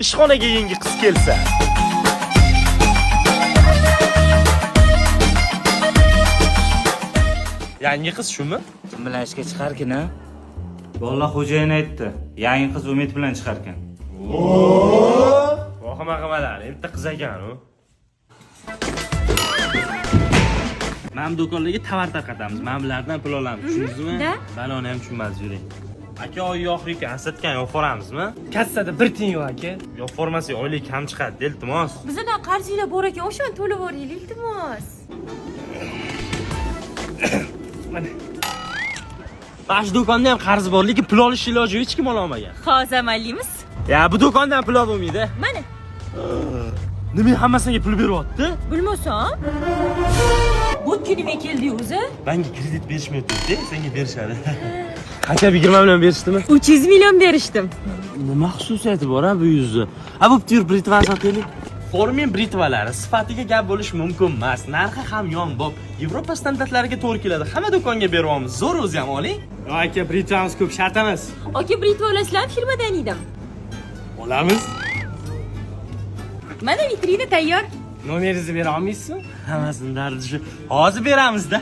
Ishxonaga yangi qiz kelsa. Yangi qiz shumi? Kim bilan ishga chiqarkin, a? Bolla, xo'jayin aytdi. Yangi qiz Umid bilan chiqarkan. Vahima qilmalar, bitta qiz ekan u. Mana bu do'konlarga tovar tarqatamiz. Mana bulardan pul olamiz, tushundingizmi? Da. Baloni ham tushunmaz yuring. Aka, oy oxiri ekan, satgan yo'q ko'ramizmi? Kassada bir tiyin yo'q, aka. Yo'q formasi oylik kam chiqadi, iltimos. Bizdan qarzinglar bor ekan, o'shani to'lab yuboringlar, iltimos. Mana shu do'konda ham qarz bor, lekin pul olish iloji yo'q, hech kim ola olmagan. Hozir amallaymiz. Ya bu do'kondan pul olib bo'lmaydi. Mana, Nima hammasiga pul beryapti? bilmasam. Bu nima keldi o'zi? Menga kredit berishmayapti, senga berishadi. Qancha, 20 million berishdimi? 300 million berishdim. Nima xususiyati bor a bu yuzni? A bo'pti, yur, britvani sotaylik. Formin britvalari sifatiga gap bo'lishi mumkin emas. Narxi ham yonbop. Yevropa standartlariga to'g'ri keladi. Hamma do'konga beryapmiz. Zo'r o'zi ham oling. Yo'q, aka, britvamiz ko'p, shart emas. Aka, britva olasizlarmi, firmadan edim. Olamiz. Mana, vitrina tayyor. Nomeringizni bera olmaysizmi? Hammasini dardi shu. Hozir beramizda.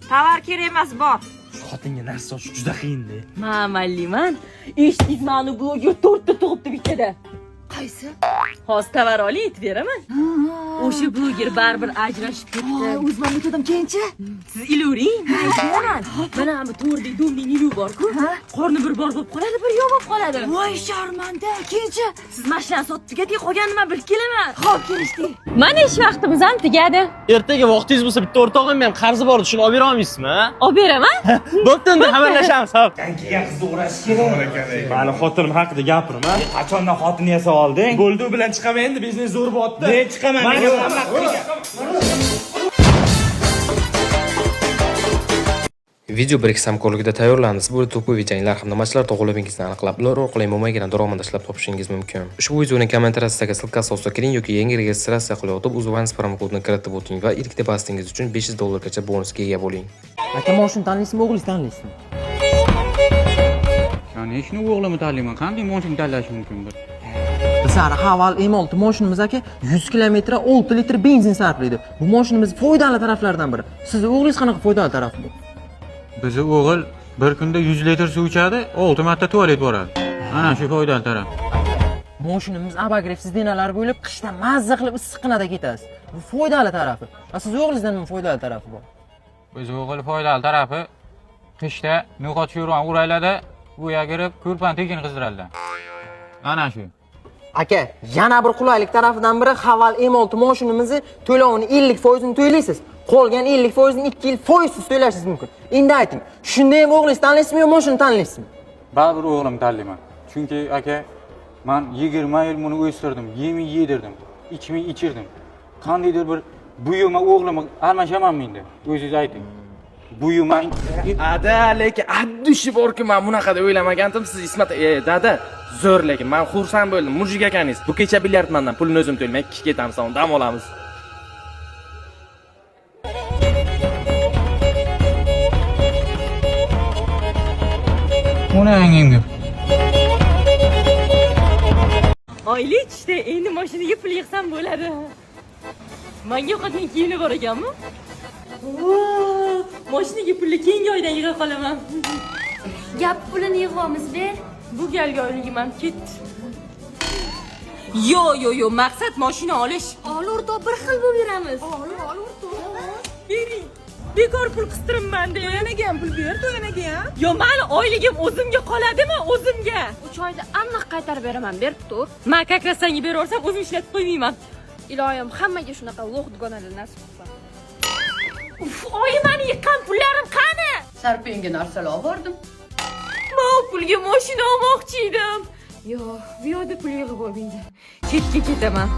Tovar kerak emas, bor. Shu xotinga narsa sotish juda qiyin-da. Men amalliman. Eshitdingizmi, mani bloger to'rtta tug'ibdi bittada. Qaysi? Hozir tovar oling, aytib beraman. O'sha bloger baribir ajrashib ketdi. O'zim ham o'tdim keyinchi. Siz ilavering, men aytib beraman. Mana bu to'rdek domning nilu bor-ku. Qorni bir bor bo'lib qoladi, bir yo'q bo'lib qoladi. Voy sharmanda, keyinchi. Siz mashinani sotib tugating, qolganini men bilib kelaman. Xo'p, kelishdik. Mana ish vaqtimiz ham tugadi. Ertaga vaqtingiz bo'lsa, bitta o'rtog'im ham qarzi bor, shuni olib bera olmaysizmi? Olib beraman. Bo'pti, unda xabarlashamiz. Hop. Kelgan qizni o'rash kerak. Mani xotinim haqida gapirma. Qachondan xotin yasab olding? Bo'ldi, u bilan chiqaman endi, biznes zo'r bo'lyapti. Men chiqaman. Men men Video bir hamkorligida tayyorlandi. Siz bu to'pi janglar hamda matchlar to'g'riligini aniqlab, ular orqali mo'maygina daromad ishlab topishingiz mumkin. Ushbu videoning kommentariyasidagi ссылка si ostida kiring yoki yangi registratsiya qilayotib Uzvans promokodini kiritib o'ting va ilk depozitingiz uchun 500 dollargacha bonusga ega bo'ling. Aka, moshina tanlaysizmi, o'g'lingiz tanlaysizmi? Конечно, o'g'limni tanlayman. Qanday moshina tanlash mumkin bir? Bizani Haval M6 moshinamiz, aka, 100 kilometrga 6 litr benzin sarflaydi. Bu moshinamiz foydali taraflaridan biri. Sizni o'g'lingiz qanaqa foydali tarafi bu? Bizni o'g'il bir kunda 100 litr suv ichadi, 6 marta tualet boradi. Ana shu foydali taraf. Moshinamiz обогрев сиденья lari bo'lib, qishda mazza qilib issiqqinada ketasiz. Bu foydali tarafi. A sizni o'g'lingizda nima foydali tarafi bor? Bizni o'g'il foydali tarafi qishda no'xat sho'rvani o'raylarda, u yerga kirib ko'rpani tekin qizdiradilar. Ana shu. Aka, yana bir qulaylik tarafidan biri Haval M6 moshinamizni to'lovini 50% to'laysiz. Qolgan 50% 2 yil foizsiz to'lashingiz mumkin. Endi ayting, shunda ham o'g'lingiz tanlaysizmi yo moshina tanlaysizmi? Baribir o'g'limni tanlayman. Chunki aka, man 20 yil buni o'stirdim, yemay yedirdim, ichmay ichirdim. Qandaydir bir buyuma o'g'limni almashamanmi endi? O'zingiz ayting. Buyuma Ada, lekin addushi borku, man bunaqa deb o'ylamagandim. Siz Ismat, dada, zo'r, lekin man xursand bo'ldim. Мужик ekaningiz. Bu kecha bilyard mandan, pulini o'zim to'layman. Ikki ketamiz, dam olamiz. Uni angimga. Oylik tushdi, endi mashinaga pul yig'sam bo'ladi. Menga yoqadigan kiyimlar bor ekanmi? Mashinaga pulni keyingi oydan yig'a qolaman. Gap pulini yig'yapmiz be. Bu galgi oyligim ham ketdi. Yo, yo, yo, maqsad mashina olish. Ol, o'rtoq, bir xil bo'lib yuramiz. Ol, ol, o'rtoq. Bering. Bekor pul qistiribman de. To'yanaga ham pul ber, to'yanaga ham. Yo, mani oyligim o'zimga qoladimi, o'zimga? 3 oyda aniq qaytarib beraman, berib tur. Man как раз senga beraversam, o'zim ishlatib qo'ymayman. Iloyim, hammaga shunaqa лох dugonalar nasib qilsin. Uf, oyi, mani yiqqan pullarim qani? Sarpengga narsalar olib bordim. Man u pulga mashina olmoqchi edim. Yo'q, bu yoqda pul yig'ib olmaydi. Chetga ketaman.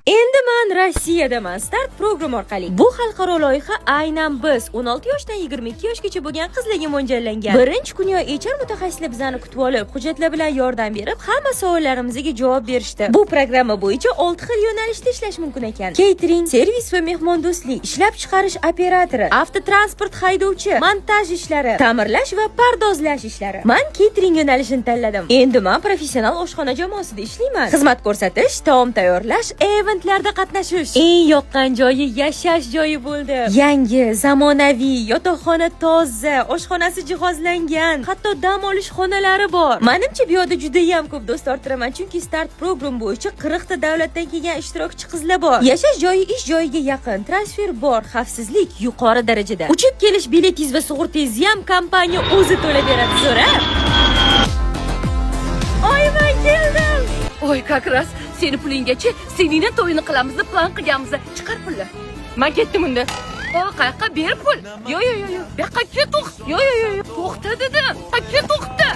Endi men Rossiyadaman. Start program orqali. Bu xalqaro loyiha aynan biz 16 yoshdan 22 yoshgacha bo'lgan qizlarga mo'ljallangan. Birinchi kuni HR mutaxassislar bizani kutib olib, hujjatlar bilan yordam berib, hamma savollarimizga javob berishdi. Bu programma bo'yicha 6 xil yo'nalishda ishlash mumkin ekan. Catering, servis va mehmondo'stlik, ishlab chiqarish operatori, avtotransport haydovchi, montaj ishlari, ta'mirlash va pardozlash ishlari. Men catering yo'nalishini tanladim. Endi men professional oshxona jamoasida ishlayman. Xizmat ko'rsatish, taom tayyorlash, eventlarda qatnashish. Eng yoqqan joyi yashash joyi bo'ldi. Yangi, zamonaviy, yotoqxona toza, oshxonasi jihozlangan, hatto dam olish xonalari bor. Menimcha bu yerda juda ham ko'p do'st orttiraman, chunki Start program bo'yicha 40 ta davlatdan kelgan ishtirokchi qizlar bor. Yashash joyi ish joyiga yaqin, transfer bor, xavfsizlik yuqori darajada. Uchib kelish biletingiz va sug'urtangizni ham kompaniya o'zi to'lab beradi. Zo'r-a? Oy, men keldim. Oy, как раз seni pulinggacha seningni to'yini qilamiz deb plan qilganmiz. Chiqar pulni. Men ketdim unda. O, qayoqqa ber pul? Yo, yo, yo, yo. Bu yoqqa kel, to'xt. Yo, yo, yo, yo. To'xta dedim. Ha, kel, to'xta.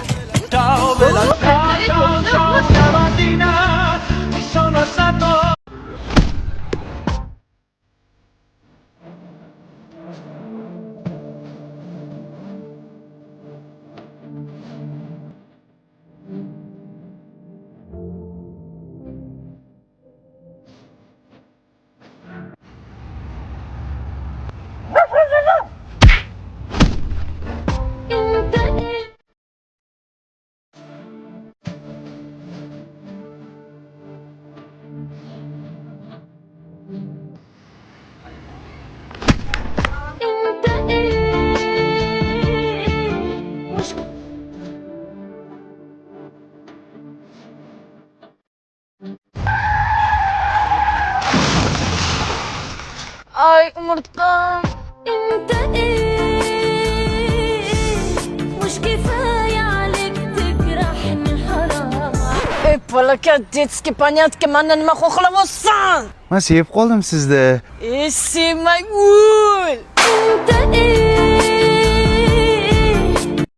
Ay, umurtqam. انت ايه مش كفاية عليك تجرحني حرام. Ey, bolaka, детский понятка, mandan nima xohlayapsan? Man sevib qoldim sizni. Ey, sevmang, o'l. انت ايه.